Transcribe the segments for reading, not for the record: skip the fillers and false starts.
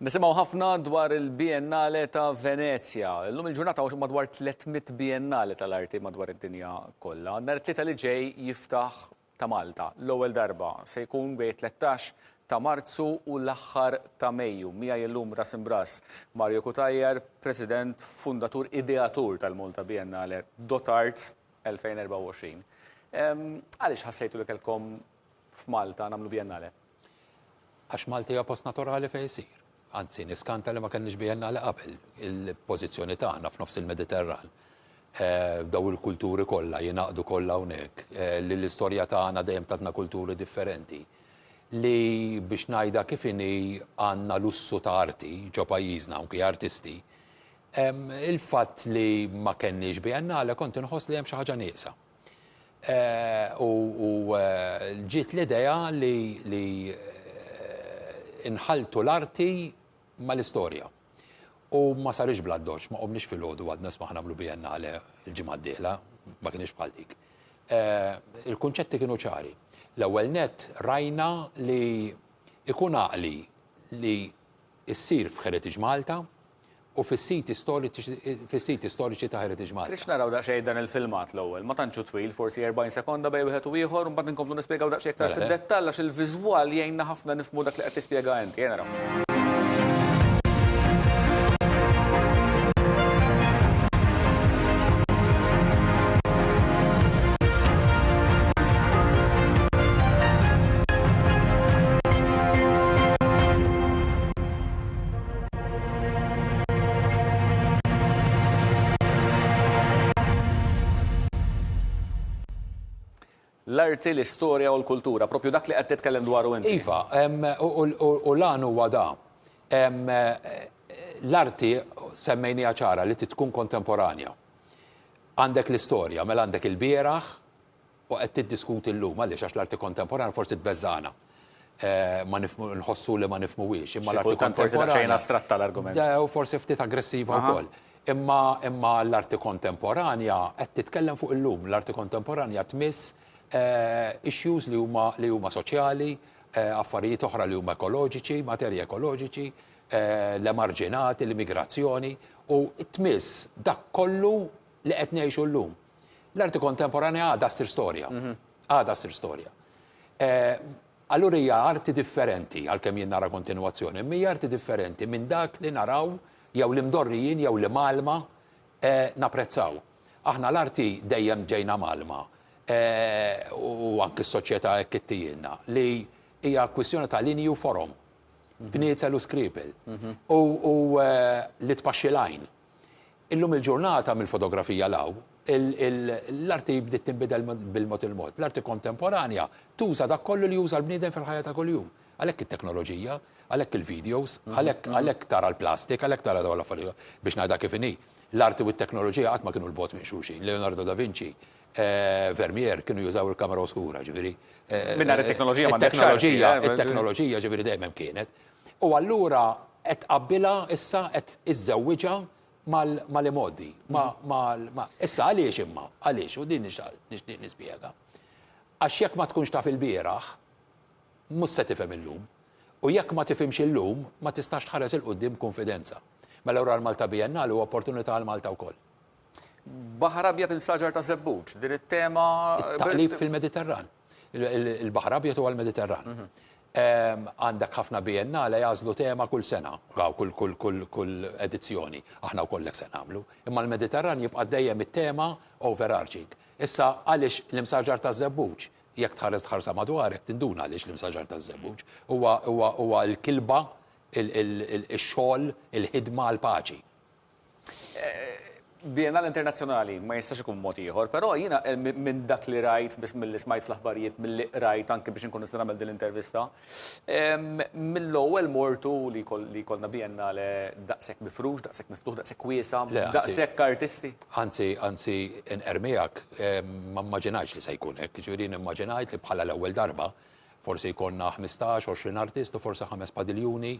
Nisimgħu ħafna dwar il-Biennale ta' Venezja. Illum il-ġurnata hawn madwar 300 Biennale tal-arti madwar id-dinja kollha. Nhar it-Tlieta li ġej jiftaħ ta' Malta. L-ewwel darba se jkun bejn 13 ta' Marzu u l-aħħar ta' Mejju. Miegħi llum ras imbras Mario Cutajar, President, Fundatur, Ideatur tal-Malta Biennale Dot Art 2024. Għaliex ħassejtu li kellkom f'Malta nagħmlu Biennale? Għax Malta hija post naturali fejn isir. Anzi, niskanta li ma kellniex Biennale qabel il-pożizzjoni tagħna f'nofs il-Mediterran. Eh, daw il-kulturi kollha jingħaqdu kollha hawnhekk, eh, li l-istorja tagħna dejjem tatna kulturi differenti. Li biex ngħidha kif inhi għandna lussu ta' arti ġo pajjiżna anki artisti. Il-fatt li ma kenniex biennale kont inħoss li hemm xi ħaġa nieqsa. Eh, u eh, ġiet l-idea li, li eh, inħaltu l-arti mal-istorja. U ma sarix bla doċ, ma qomniex fil-ħodu għadna smaħ nagħmlu biennale il-ġimgħa d-dieħla, ma kienx bħal dik. Il-kunċetti kienu ċari. L-ewwel net rajna li ikun għaqli li issir f'Heritage Malta, u fis-siti storiċi storiċi ta' Heritage Malta. Trix naraw daqsxejn dan il-filmat l-ewwel, ma tantx hu twil, forsi 40 sekonda bejn wieħed u ieħor, u mbagħad inkomplu nispjegaw daqsxejn iktar fid-dettall għax il-viżwal jgħinna ħafna nifhmu dak li qed tispjega inti. Ejja naraw. L-arti, l-istorja u l-kultura, propju dak li qed titkellem dwaru inti. Iva, u l-għan huwa da. L-arti semmejnija ċara li tkun kontemporanja. Għandek l-istorja, mela għandek il-bieraħ, U qed tiddiskuti llum għaliex għax l-arti kontemporanja forsi tbeżżagħna. Eh, ma nifmu nħossu li ma nifmuwiex. Imma l-arti kontemporanja. astratta l-argument. U forsi ftit aggressiva wkoll. Imma imma l-arti kontemporanja qed titkellem fuq illum. L-arti kontemporanja tmiss eh, issues li huma li huma soċjali, eh, affarijiet oħra li huma ekoloġiċi, materji ekoloġiċi, l-emarġinati, l-immigrazzjoni u tmiss dak kollu li qed ngħixu llum. L-arti kontemporanja għadha ssir storja. Mhm. Għadha ssir storja. Eh, allura hija arti differenti, għalkemm jien nara kontinwazzjoni, imma hija arti differenti minn dak li naraw jew li mdorrijin jew li malma eh, napprezzaw. Aħna l-arti dejjem ġejna malma eh, u anki s-soċjetà hekk ittijilna li hija kwistjoni ta' linji u forom, mhm. bniezel u skripel mhm. u li tpaxxi l-għajn. Illum il-ġurnata mill-fotografija 'l hawn, l-arti bdiet tinbidel bil-mod il-mod. L-arti kontemporanja tuża dak kollu li juża l-bniedem fil-ħajja ta' kuljum. Għalhekk it-teknoloġija, għalhekk il-videos, għalhekk għalhekk tara l-plastik, għalhekk tara dawn l-affarijiet. Biex ngħidha kif inhi, l-arti u t-teknoloġija qatt ma kienu 'l bogħod minn xulxin. Leonardo da Vinci, Vermeer kienu jużaw il-kamera oskura, ġifieri. Mingħajr it-teknoloġija m'għandekx arti. It-teknoloġija ġifieri dejjem hemm kienet. U allura qed tqabbilha issa qed iżżewwiġha mal-imgħoddi. Issa għaliex imma? Għaliex? U din nixtieq nispjega. Għax jekk ma tkunx taf il-bieraħ, mhux se tifhem illum. U jekk ma tifhimx illum, ma tistax tħares 'il quddiem b'kunfidenza. Mela allura l-Malta Biennale huwa opportunità għal Malta wkoll. Baħar Abjad imsaġar ta' żebbuġ, din it-tema. Taqlib fil-Mediterran. Il-Baħar Abjad huwa l-Mediterran. Mhm. Għandek ħafna biennale jagħżlu tema kull sena, kull kull kull kull edizzjoni. Aħna wkoll hekk se nagħmlu. Imma l-Mediterran jibqa' dejjem it-tema overarching. Issa għaliex l-imsaġar taż-żebbuġ? Jekk tħares tħarsa madwarek tinduna għaliex l-imsaġar taż-żebbuġ. Huwa huwa huwa l-kilba ix-xogħol, il-ħidma għall-paċi. Biennale internazzjonali ma jistax ikun mod ieħor, però jiena eh, minn dak li rajt, biss milli smajt fl-aħbarijiet, milli rajt anke biex inkun nista' nagħmel din l-intervista, mill-ewwel mortu li jkollna biennale daqshekk mifrux, daqshekk miftuħ, daqshekk wiesa, daqshekk artisti. Anzi, anzi, inqermijak, ma immaġinajtx li se jkun hekk, ġifieri nimmaġinajt li bħala l-ewwel darba forsi jkollna 15, 20 artist u forsi ħames padiljuni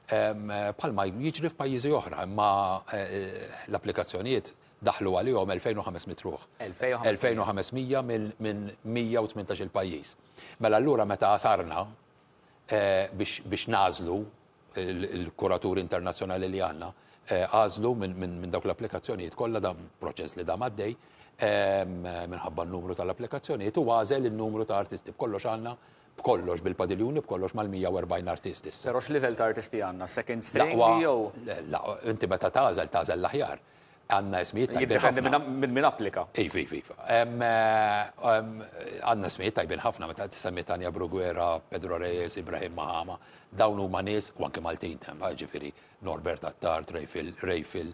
Bħalma jiġri f'pajjiżi oħra, imma eh, l-applikazzjonijiet daħlu għalihom 2500 ruħ. 2500 minn 118 il-pajjiż. Mela allura meta għasarna eh, biex nażlu Il-kuraturi internazzjonali li għandna għażlu minn dawk l-applikazzjonijiet kollha dan proċess li dam għaddej minħabba n-numru tal-applikazzjonijiet u għażel in-numru ta' artisti. B'kollox għandna b'kollox bil-padiljuni b'kollox mal-140 artist issa. Però x'livell ta' artisti għandna? Second string jew? Inti meta tagħżel tagħżel l-aħjar. Għandna ismijiet tajbin ħafna. Jiddependi minn min applika. Iva, iva, iva. Għandna ismijiet tajbin ħafna meta tisemmi Tania Bruguera, Pedro Reyes, Ibrahim Mahama, dawn huma nies u anke Maltin, ġifieri Norbert Attard, Rayfil, Rayfil,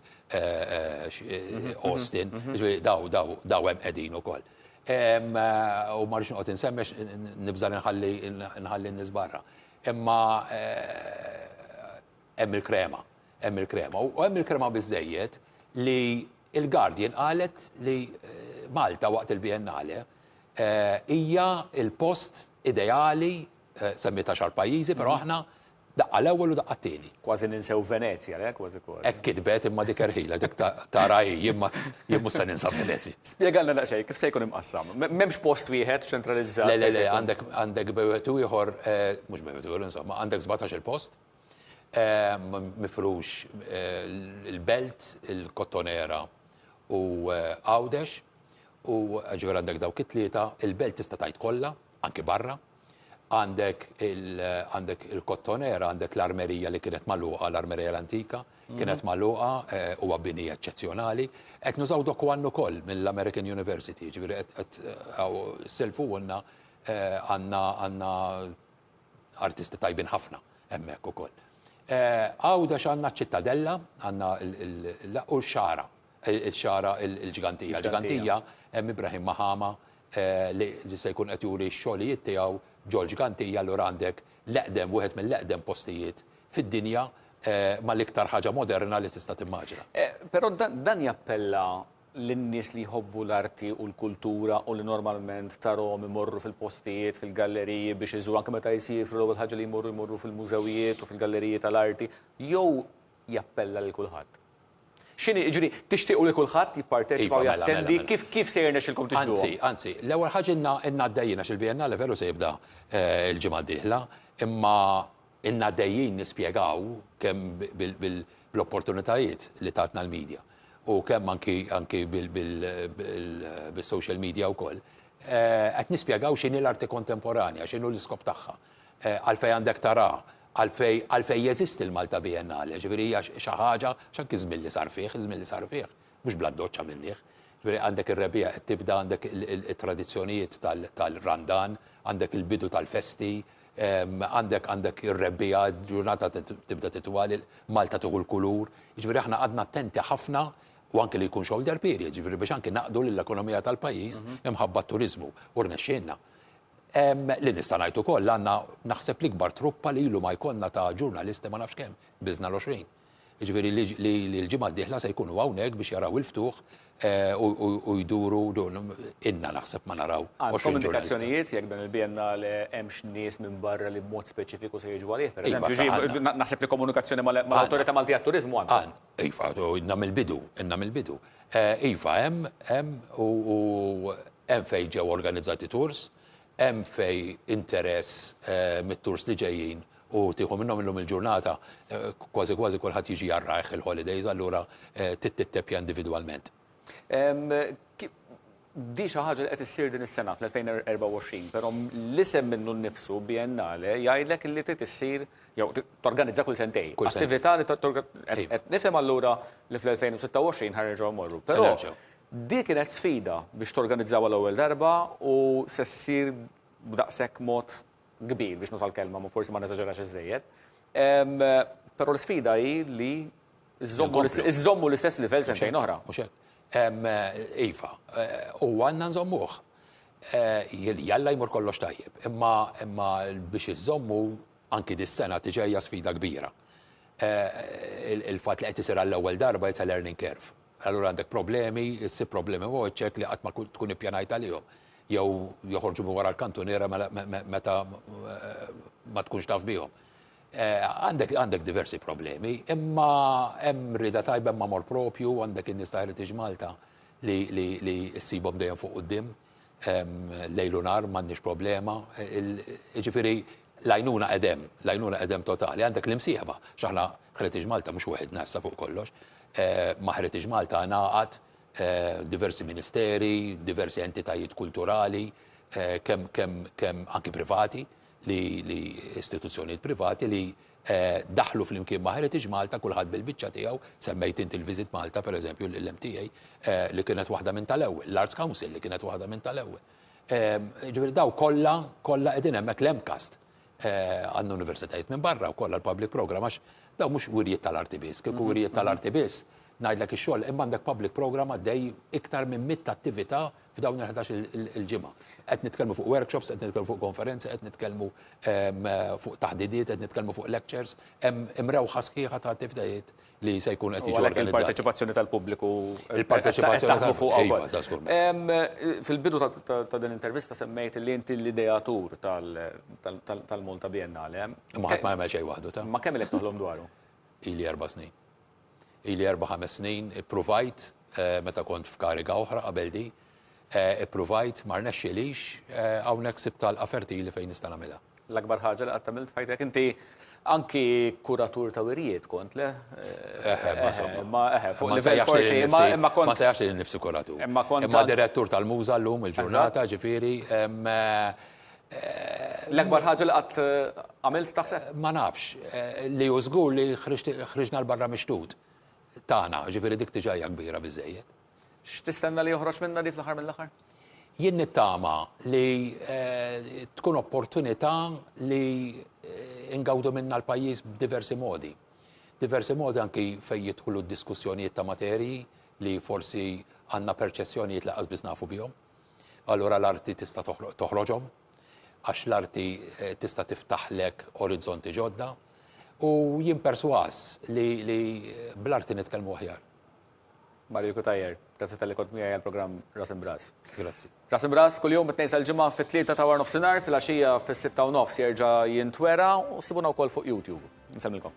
Austin, ġifieri daw, daw, daw hemm qegħdin ukoll. U ma rridx noqgħod insemmi nibża' li nħalli nħalli n-nies barra. Imma hemm il-krema, hemm il-krema. U hemm il-krema biżejjed li il-Guardian qalet li Malta waqt il-Biennale hija il-post ideali semmiet għaxar pajjiżi, però aħna daqqa l-ewwel u daqqa t-tieni. Kważi ninsew Venezja, le? Kważi kważi. Hekk kitbet imma dik erħila, dik tara hi, imma jien mhux se ninsa Venezja. Spjegalna daqsxejn kif se jkun imqassam. M'hemmx post wieħed ċentralizzat. Le, le, le, għandek għandek bejn wieħed u ieħor, mhux bejn wieħed u ieħor, insomma, għandek 17-il post mifrux il-Belt, il-Kottonera u Għawdex u ġifieri għandek dawk it-tlieta, il-Belt tista' tgħid kollha, anki barra. Għandek għandek il-Kottonera, għandek l-armerija li kienet magħluqa, l-armerija l-antika, kienet magħluqa, huwa bini eċċezzjonali. Qed nużaw Doc One ukoll mill-American University, ġifieri qed selfuhulna għandna għandna artisti tajbin ħafna hemmhekk ukoll. Għawdex għandna ċ-Ċittadella, għandna u x-Xagħra, il-Xagħra il-Ġgantija. Il-Ġgantija hemm Ibrahim Mahama li se jkun qed juri x-xogħlijiet tiegħu ġol-Ġgantija, allura għandek l-eqdem, wieħed mill-eqdem postijiet fid-dinja mal-iktar ħaġa moderna li tista' timmaġina. Però dan jappella lin-nies li jħobbu l-arti u l-kultura u li normalment tarahom imorru fil-postijiet, fil-galleriji biex iżuru anke meta jsifru l-ewwel ħaġa li jmorru jmorru fil-mużewijiet u fil-galleriji tal-arti, jew jappella lil kulħadd? X'inhi, jiġifieri, tixtiequ li kulħadd jipparteċipa u jattendi, kif kif se jirnexxilkom tiġbduhom? Anzi, anzi, l-ewwel ħaġa ilna ilna għaddejjin għax il-Biennale veru se jibda l-ġimgħa d-dieħla, imma ilna għaddejjin nispjegaw kemm bl-opportunitajiet li tatna l-media u kemm anki anki bis-social media wkoll, qed nispjegaw x'inhi l-arti kontemporanja, x'inhu l-iskop tagħha. Għalfejn għandek tara, għalfejn għalfejn jeżisti l-Malta Biennale, ġifieri hija xi ħaġa, x'anki ż-żmien li sar fih, iż-żmien li sar fih, mhux bl-addoċċ għamilnieh. Ġifieri għandek ir-rebbiegħa qed tibda, għandek it-tradizzjonijiet tal-Randan, għandek il-bidu tal-festi, għandek għandek ir-rebbiegħa, ġurnata tibda titwal, Malta tieħu l-kulur. Jiġifieri aħna qgħadna attenti ħafna u anke li jkun shoulder period, jiġifieri biex anke naqdu lill-ekonomija tal-pajjiż imħabba t-turiżmu u rnexxielna. Li nista' ngħid ukoll għandna naħseb l-ikbar truppa li ilu ma jkollna ta' ġurnalisti ma nafx kemm, biżna l-20. Jiġifieri li l-ġimgħa d-dieħla se jkunu hawnhekk biex jaraw il-ftuħ u jduru ilna naħseb ma naraw 20 Għandkom indikazzjonijiet jekk dan il-Biennale hemmx nies minn barra li b'mod speċifiku se jiġu għalih, pereżempju? Naħseb li komunikazzjoni mal-Awtorità Maltija għat-Turiżmu għandkom. Iva, ilna mill-bidu, ilna mill-bidu. Iva, hemm, hemm u hemm fejn ġew organizzati tours, hemm fejn interess mit-tours li ġejjin u tieħu minnhom illum il-ġurnata kważi kważi kulħadd jiġi jarrajh il-holidays, allura trid titteppja individwalment. Di xi ħaġa li qed issir din is-sena fl-2024, però l-isem minnu nnifsu Biennale jgħidlek li trid issir jew torganizza kull sentejn. Attività li qed nifhem allura li fl-2026 ħa nerġgħu mmorru. Però di kienet sfida biex torganizzawha l-ewwel darba u se ssir b'daqshekk mod kbir biex nuża l-kelma, ma forsi ma neżaġerax iżżejjed. Però l-sfida hi li iżżommu l-istess livell sentejn oħra. Mhux hekk. Iva, u għandna nżommuh. Jalla jmur kollox tajjeb, imma biex iżżommu anki dis-sena tiġejja sfida kbira. Il-fatt li qed isir għall-ewwel darba it's a learning curve. Allura għandek problemi, issib problemi wiċċek li qatt ma tkun ippjanajt għalihom. Jew joħorġu minn wara l-kantuniera meta ma tkunx taf bihom. Għandek għandek diversi problemi, imma hemm rieda tajba hemm amor propju, għandek in-nies ta' Heritage Malta li li li ssibhom dejjem fuq quddiem, lejl u nhar m'għandniex problema. Jiġifieri L-għajnuna qegħdem, l-għajnuna qegħdem totali. Għandek l-imsieħba, x'aħna Heritage Malta mhux weħidna issa fuq kollox. Ma' Heritage Malta ngħaqad diversi ministeri, diversi entitajiet kulturali, kemm kemm kemm anki privati, li li istituzzjonijiet privati li daħlu flimkien ma' Heritage Malta kulħadd bil-biċċa tiegħu, semmejt inti l-Visit Malta pereżempju l-MTA li kienet waħda minn tal-ewwel, l-Arts Council li kienet waħda minn tal-ewwel. Ġifieri daw kollha kollha qegħdin hemmhekk l-MCAST għandna universitajiet minn barra wkoll għall-public program għax daw mhux wirjiet tal-arti biss, kieku wirjiet tal-arti biss ngħidlek ix-xogħol imma għandek public program għaddej iktar minn mitt attività f'dawn il-11 il-ġimgħa. Qed nitkellmu fuq workshops, qed nitkellmu fuq konferenzi, qed nitkellmu fuq taħdidiet, qed nitkellmu fuq lectures, hemm imrewħa sħiħa ta' attivitajiet li se jkun qed jiġu organizzati. Il-parteċipazzjoni tal-pubbliku. Il-parteċipazzjoni tal-pubbliku. Iva, ta' żgur. Fil-bidu ta' din intervista semmejt li inti l-ideatur tal-Malta Biennale. Ma ħadd ma jagħmel xejn waħdu ta'. Ma kemm ilek toħlom dwaru? Ili erba' snin. Ili erba' ħames snin ippruvajt meta kont f'kariga oħra qabel di, ippruvajt ma rnexxilix, hawnhekk sibt għalqa fertili fejn nista' nagħmilha. L-akbar ħaġa li qatt għamilt f'ħajtek inti anki kuratur ta' wirjiet kont, le? Eħe, ma insomma. Ma eħe, fuq livell forsi, imma kont. Ma sejjaħx lili nnifsi kuratur. Imma kont. Imma direttur tal-Muża llum il-ġurnata, ġifieri. L-akbar ħaġa li qatt għamilt taħseb? Ma nafx. Li hu żgur li ħriġna 'l barra mix-xtut tagħna, ġifieri dik diġà hija kbira biżżejjed. X'tistenna li joħroġ minnha di fl-aħħar mill-aħħar? Jien nittama li tkun opportunità li ngawdu minnha l-pajjiż b'diversi modi. Diversi modi anki fejn jidħlu d-diskussjonijiet ta' materji li forsi għandna perċezzjonijiet li qas biss nafu bihom. Allura l-arti tista' toħroġhom, għax l-arti tista' tiftaħlek orizzonti ġodda. U jien persważ li bl-arti nitkellmu aħjar. Mario Cutajar, grazzi talli kont miegħi għall-programm Ras Imbras. Grazzi. Ras Imbras kuljum mit-Tnejn sal-Ġimgħa fit-tlieta ta' waranofsinhar, filgħaxija fis-sitta u nofs jerġa' jintwera u ssibuna wkoll fuq YouTube. Nsellmilkom.